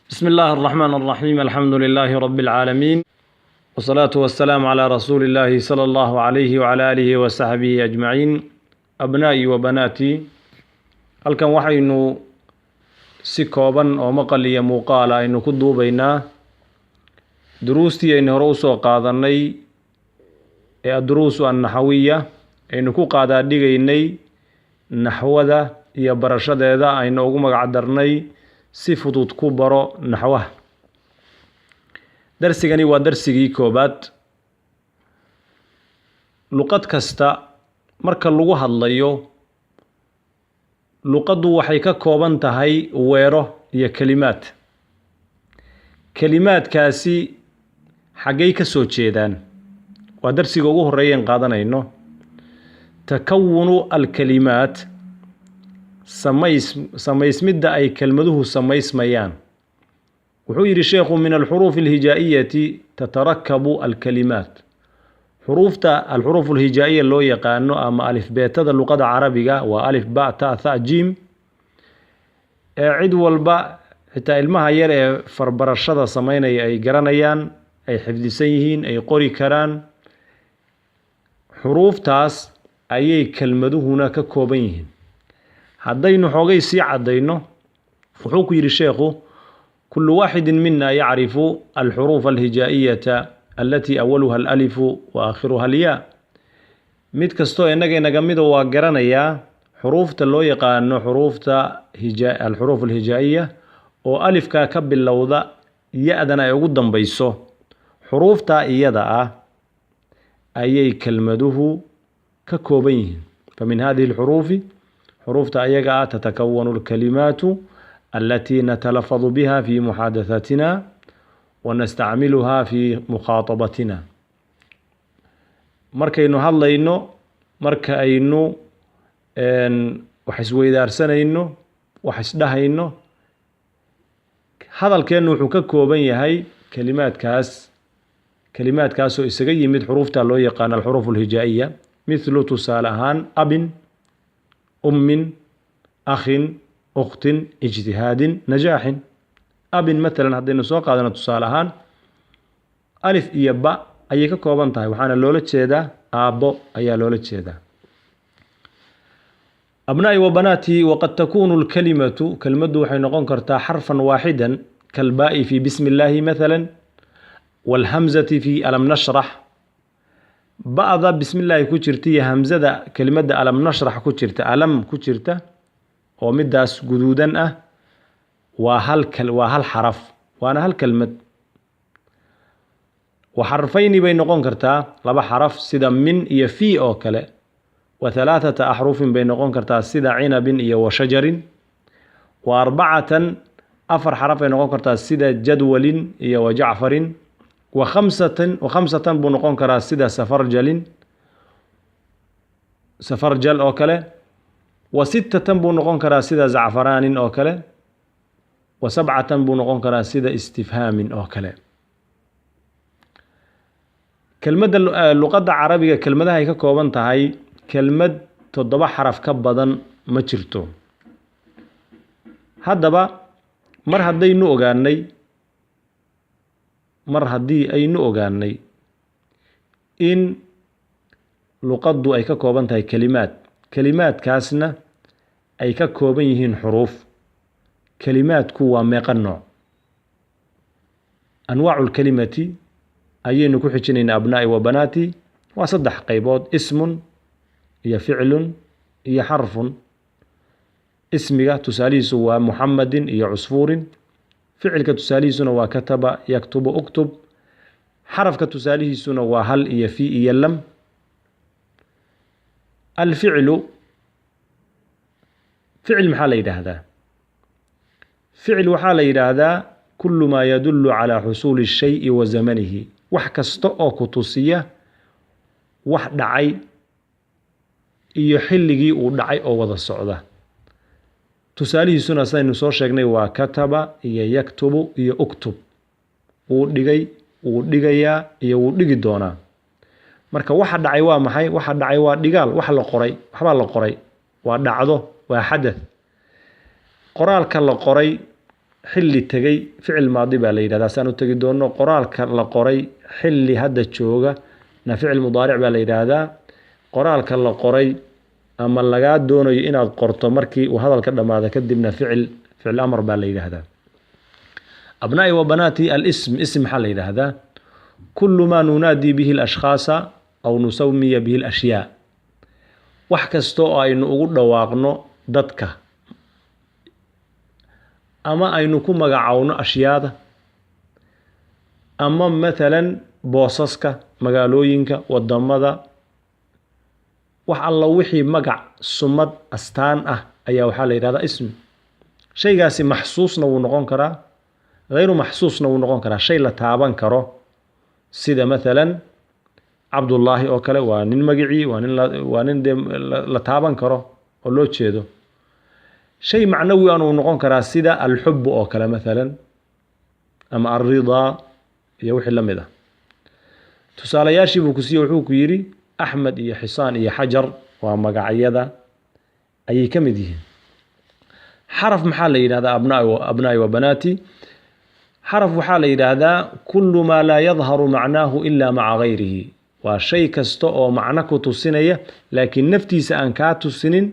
بسم الله الرحمن الرحيم، الحمد لله رب العالمين، والصلاة والسلام على رسول الله صلى الله عليه وعلى آله وصحبه أجمعين. أبنائي وبناتي، halkan waxaynu si kooban oo maqal iyo muuqaala aynu ku duubaynaa duruustii aynu hore usoo qaadanay ee الدروس النحوية, aynu ku qaadaa dhigaynay naxwada iyo barashadeeda, aynu ugu magac darnay "Si fudud ku baro naxwaha". Darsigani waa darsigii koobaad. Luqad kasta marka lagu hadlayo, luqaddu waxay ka kooban tahay weero iyo kelimaad. Kelimaadkaasi xaggay ka soo jeedaan? Waa darsiga ugu horreeyeen qaadanayno. تكون الكلمات, samays samaysmidda ay kelmaduhu samaysmayaan. Wuxuu yidhi sheekhu: من الحروف الهجائية تتركب الكلمات. Xuruufta الحروف الهجائية loo yaqaano ama alifbeetada luqada Carabiga waa alif, ba, ta, tha, jim, ee cid walba, xitaa ilmaha yar ee farbarashada sameynaya, ay garanayaan, ay xifdisan yihiin, ay qori karaan. Xuruuftaas ayay kelmaduhuna ka kooban yihiin. Haddaynu xoogay sii caddayno, wuxuu ku yidhi sheekhu: كل واحد منا يعرف الحروف الهجائية التي أولها الألف وآخرها الياء. Mid kastoo innaga inaga mida waa garanayaa xuruufta loo yaqaano xuruufta hija الحروف الهجائية, oo alifka ka bilowda, ya-dana ay ugu dambayso. Xuruuftaa iyada ah ayay kelmaduhu ka kooban yihiin. فمن هذه الحروف, xuruufta ayaga ah, تتكون الكلمات التي نتلفظ بها في محادثاتنا ونستعملها في مخاطبتنا. Markaynu hadlayno, marka aynu wax isweydaarsanayno, wax isdhahayno, hadalkeennu wuxuu ka kooban yahay kelimaadkaas, kelimaadkaasoo isaga yimid xuruufta loo yaqaano الحروف الهجائية. مثل, tusaale ahaan, أب، أم، أخ، أخت، اجتهاد، نجاح. أب matalan haddaynu soo qaadano tusaale ahaan, alif iyo ba ayay ka kooban tahay, waxaana loola jeedaa aabbo ayaa loola jeedaa. أبنائي وبناتي، وقد تكون الكلمة, kelmaddu waxay noqon kartaa, حرفا واحدا كالباء في بسم الله مثلا والهمزة في ألم نشرح. Ba'da bismi illaahi ku jirta iyo hamzada kelimadda ألم نشرح ku jirta, ألم ku jirta oo midaas guduudan ah, waa hal xaraf, waana hal kelmad. وحرفين bay noqon kartaa, laba xaraf, sida من iyo في oo kale. وثلاثة أحرف bay noqon kartaa, sida عنب iyo وشجر. وأربعة, afar xaraf bay noqon kartaa, sida جدول iyo وجعفر. وخمسة, وخمسة buu noqon karaa, sida سفرجل, سفرجل oo kale. وستة buu noqon karaa, sida زعفران oo kale. وسبعة buu noqon karaa, sida استفهام oo kale. Kelmadda luqadda Carabiga kelmadaha ay ka kooban tahay, kelmad toddoba xaraf ka badan ma jirto. Haddaba mar haddii aynu ogaanay in luqaddu ay ka kooban tahay kelimaad, kelimaadkaasna ay ka kooban yihiin xuruuf, kelimaadku waa meeqa nooc? أنواع الكلمة ayaynu ku xijinaynaa. أبنائي وبناتي, waa saddex qaybood: اسم iyo فعل iyo حرف. Ismiga tusaalihiisu waa محمد iyo عصفور. Ficilka tusaalihiisuna waa كتب يكتب اكتب. Xarafka tusaalihiisuna waa هل iyo في iyo لم. الفعل, ficil maxaa la yidhaahdaa? Ficil waxaa la yidhaahdaa كل ما يدل على حصول الشيء وزمنه, wax kasta oo ku tusiya wax dhacay iyo xilligii uu dhacay oo wada socda. Tusaalihiisuna, sidaynu soo sheegnay, waa كتب iyo يكتب iyo اكتب. Wuu dhigay, wuu dhigayaa iyo wuu dhigi doonaa. Marka waxa dhacay waa maxay? Waxa dhacay waa dhigaal, wax la qoray, waxbaa la qoray, waa dhacdo, waa حدث. Qoraalka la qoray. Xilli tegay ficil maadi baa la yidhahdaa, saan u tegi doono. Qoraalka la qoray xilli hadda jooga na ficil mudaaric baa la yidhaahdaa. Qoraalka la qoray ama lagaa doonayo inaad qorto markii uu hadalka dhammaado kadibna ficil amar baa la yidhaahdaa. أبنائي وبناتي، الاسم، اسم maxaa la yidhaahdaa? كل ما ننادي به الأشخاص أو نسمي به الأشياء. Wax kasta oo aynu ugu dhawaaqno dadka ama aynu ku magacowno ashyaada ama mathalan boosaska, magaalooyinka, wadamada, wax alla wixii magac, sumad, astaan ah ayaa waxaa la yidhahdaa ism. Shaygaasi maxsuusna wuu noqon karaa, hayru maxsuusna wuu noqon karaa. Shay la taaban karo, sida mathalan Cabdullaahi oo kale, waa nin magicii, waa nin dee la taaban karo oo loo jeedo. Shay macnawi an uu noqon karaa, sida الحب oo kale mathalan ama الرضا iyo wixii la mid ah. Tusaalayaashii buu ku siiyey. Wuxuu ku yidhi Axmed iyo xisaan iyo xajar waa magacyada ayay ka mid yihiin. Xaraf maxaa la yidhahdaa? أبنائي وبناتي، xaraf waxaa la yidhaahdaa كل ما لا يظهر معناه إلا مع غيره. Waa shay kasta oo macno ku tusinaya, laakiin naftiisa aan kaa tusinin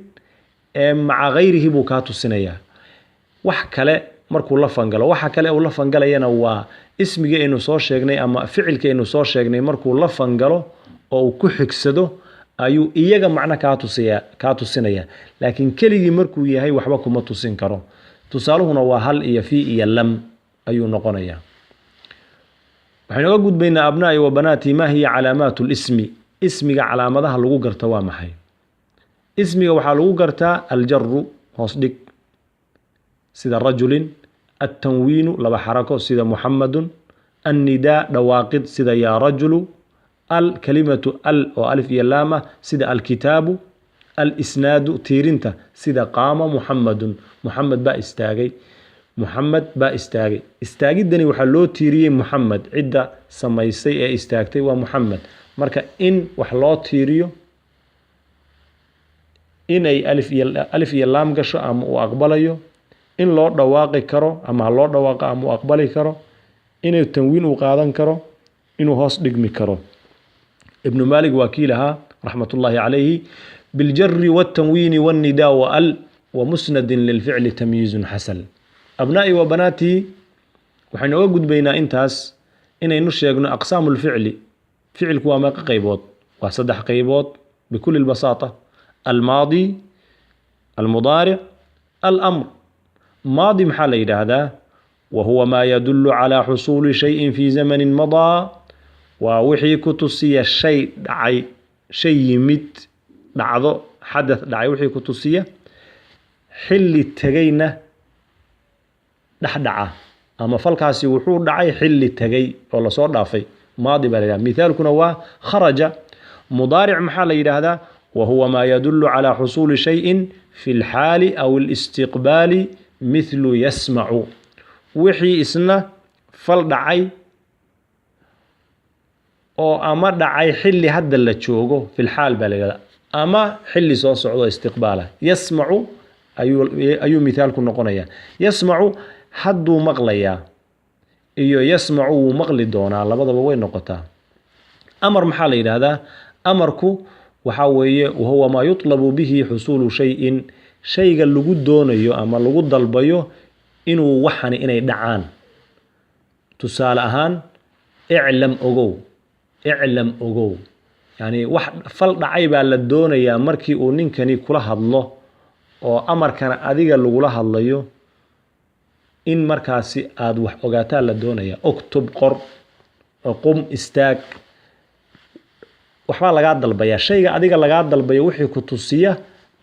ee مع غيره buu kaa tusinayaa, wax kale markuu la fangalo. Waxa kale uu la fangalayana waa ismigii aynu soo sheegnay ama ficilkii aynu soo sheegnay. Markuu la fangalo oo uu ku xigsado ayuu iyaga macno kaa tusinaya, laakiin keligii markuu yahay waxba kuma tusin karo. Tusaaluhuna waa هل iyo في iyo لم ayuu noqonayaa. Waxaynu oga gudbaynaa, أبنائي وبناتي، ما هي علامات الاسم? Ismiga calaamadaha lagu garto waa maxay? Ismiga waxaa lagu gartaa الجر, hoos dhig, sida رجل; التنوين, laba xarako, sida محمد; النداء, dhawaaqid, sida يا رجل; ال, كلمة ال oo alif iyo laam ah, sida الكتاب; الإسناد, tiirinta, sida قام محمد, Muxamed baa istaagay. Muxamed baa istaagay. Istaagidani waxaa loo tiiriyey Muxamed. Cidda samaysay ee istaagtay waa Muxamed. Marka in wax loo tiiriyo, inay alif iyo laam gasho ama uu aqbalayo, in loo dhawaaqi karo ama ha loo dhawaaqo ama uu aqbali karo, inuu tanwiin uu qaadan karo, inuu hoos dhigmi karo. Ibnu Maalik waa kii lahaa, رحمة الله عليه: بالجر والتنوين والنداء وال ومسند للفعل تمييز حصل. أبنائي وبناتي، waxaynu oga gudbaynaa intaas inaynu sheegno أقسام الفعل. Ficilku waa meeqa qaybood? Waa saddex qaybood بكل البساطة: الماضي، المضارع، الأمر. Maadi maxaa la yidhaahdaa? وهو ما يدل على حصول شيء في زمن مضى. Waa wixii ku tusiya shay dhacay, shay yimid, dhacdo, xadath dhacay, wixii ku tusiya xilli tegayna dhexdhaca, ama falkaasi wuxuu dhacay xilli tegay oo lasoo dhaafay. Maadi baa la yidhahda, mithaalkuna waa خرج. Mudaaric maxaa la yidhaahdaa? وهو ما يدل على حصول شيء في الحال أو الاستقبال، مثل يسمع. Wixii isna fal dhacay oo ama dhacay xilli hadda la joogo, في الحال baa la yidhahdaa, ama xilli soo socdo, istiqbaala. يسمع ayuu mithaalku noqonayaa. يسمع, hadduu maqlayaa, iyo يسمع, wuu maqli doonaa, labadaba way noqotaa. Amar maxaa la yidhaahdaa? Amarku waxaa weeye وهو ما يطلب به حصول شيء. Shayga lagu doonayo ama lagu dalbayo inuu waxani inay dhacaan. Tusaale ahaan, اعلم, ogow. اعلم, ogow. Yani wax fal dhacay baa la doonayaa markii uu ninkani kula hadlo oo amarkana adiga lagula hadlayo, in markaasi aada wax ogaataa la doonaya. اكتب, qor; قم, istaag. Waxbaa lagaa dalbayaa. Shayga adiga lagaa dalbayo wixii ku tusiya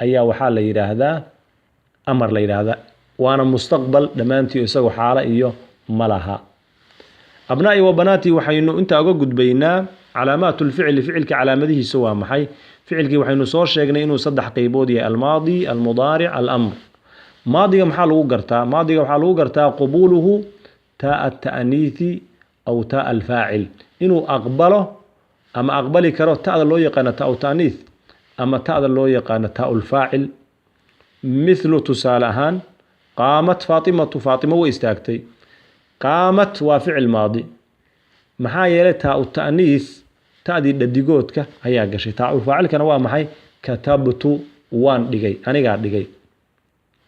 ayaa waxaa la yidhaahdaa amar la yidhaahdaa, waana mustaqbal dhammaantii, isagu xaalo iyo ma laha. أبنائي وبناتي، waxaynu intaa uga gudbaynaa علامات الفعل. Ficilka calaamadihiisa waa maxay? Ficilkii waxaynu soo sheegnay inuu saddex qaybood yahay: الماضي، المضارع، الأمر. Maadiga maxaa lagu gartaa? Maadiga waxaa lagu gartaa قبوله تاء التأنيث أو تاء الفاعل, inuu aqbalo ama aqbali karo ta'da loo yaqaano تاء التأنيث ama ta'da loo yaqaano تاء الفاعل. Mithlu, tusaale ahaan, Qaamat Faatimatu, Faatimo way istaagtay. Qaamat waa ficil maadi. Maxaa yeelay taa ta'niis, ta'dii dhadigoodka ayaa gashay. Taa faacilkana waa maxay? Katabtu, waan dhigay, anigaa dhigay,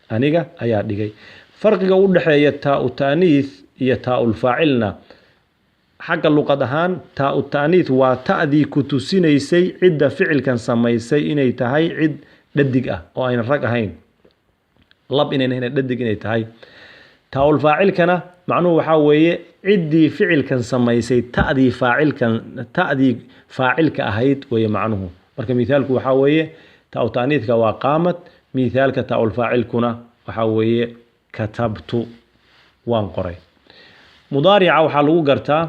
aniga ayaa dhigay. Farqiga u dhexeeya taa ta'niis iyo taa faacilna xagga luqad ahaan, taa ta'niis waa ta'dii ku tusinaysay cidda ficilkan samaysay inay tahay cid dhadig ah oo aynan rag ahayn, lab inayn ahayn, dhadig inay tahay. Taa-ul faacilkana macnuhu waxaa weeye ciddii ficilkan samaysay ta'dii faacilkan, ta'dii faacilka ahayd weeye macnuhu. Marka mithaalku waxaa weeye taa-u ta'niidka waa qaamat, mithaalka taa-ul faacilkuna waxaa weeye katabtu, waan qoray. Mudaarica waxaa lagu gartaa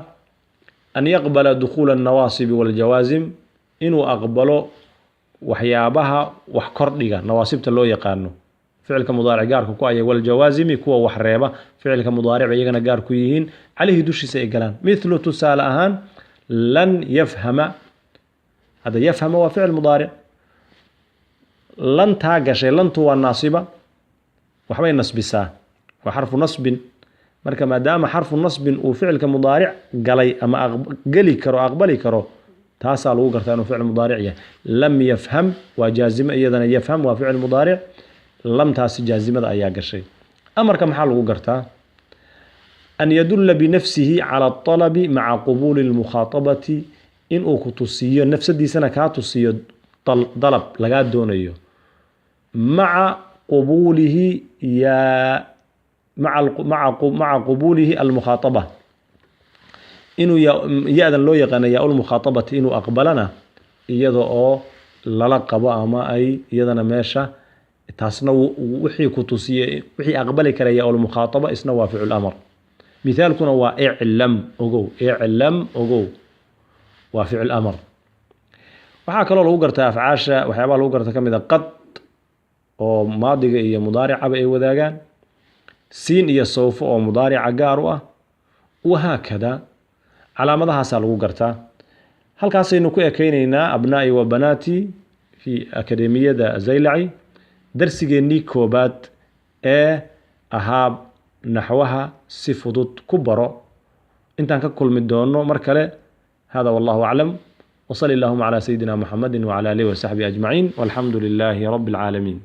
an yaqbala dukhuula annawaasibi waljawaasim, inuu aqbalo waxyaabaha wax kordhiga, nawaasibta loo yaqaano ficilka mudaaric gaarka ku aya, waljawaasimi, kuwa wax reeba ficilka mudaaric iyagana gaar ku yihiin, caleyhi dushiisa ay galaan. Mithlu, tusaale ahaan, lan yafhama. Hadda yafhama waa ficil mudaaric, lantaa gashay. Lantu waa naasiba, waxbay nasbisaa, waa xarfu nasbin. Marka maadaama xarfu nasbin uu ficilka mudaaric galay ama geli karo, aqbali karo, taasaa lagu gartaa inuu ficil mudaaric yahay. Lam yafham waa jaazimo iyadana. Yafham waa ficil mudaaric, lamtaasi jaazimada ayaa gashay. Amarka maxaa lagu gartaa? An yadulla binafsihi cala aطalabi maca qubuuli اlmukhaatabati, inuu ku tusiyo nafsadiisana kaa tusiyo dalab lagaa doonayo, maca qubuulihi yaa maca qubuulihi almukhaaaba, inuu ya-dan loo yaqaano yaa lmukhaaabati inuu aqbalana iyada oo lala qabo ama ay iyadana meesha taasna wixii ku tusiye, wixii aqbali kara yaa lmukhaataba isna waa ficil amar. Mithaalkuna waa iclam, ogow. Iclam, ogow, waa ficil amar. Waxaa kaloo lagu gartaa afcaasha, waxyaabaha lagu garta ka mid a qad oo maadiga iyo mudaaricaba ay wadaagaan, siin iyo sawfo oo mudaarica gaar u ah, wahaakada. Calaamadahaasaa lagu gartaa. Halkaasaynu ku ekeyneynaa, abnaa'i wa banaati, fi akademiyada Zaylaci, darsigeennii koobaad ee ahaa naxwaha si fudud ku baro. Intaan ka kulmi doono mar kale, hada wallahu aclam, wsali allahuma calaa sayidina muxamadi wcala alihi wasaxbihi ajmaciin, walxamdu lilaahi rabbi alcaalamiin.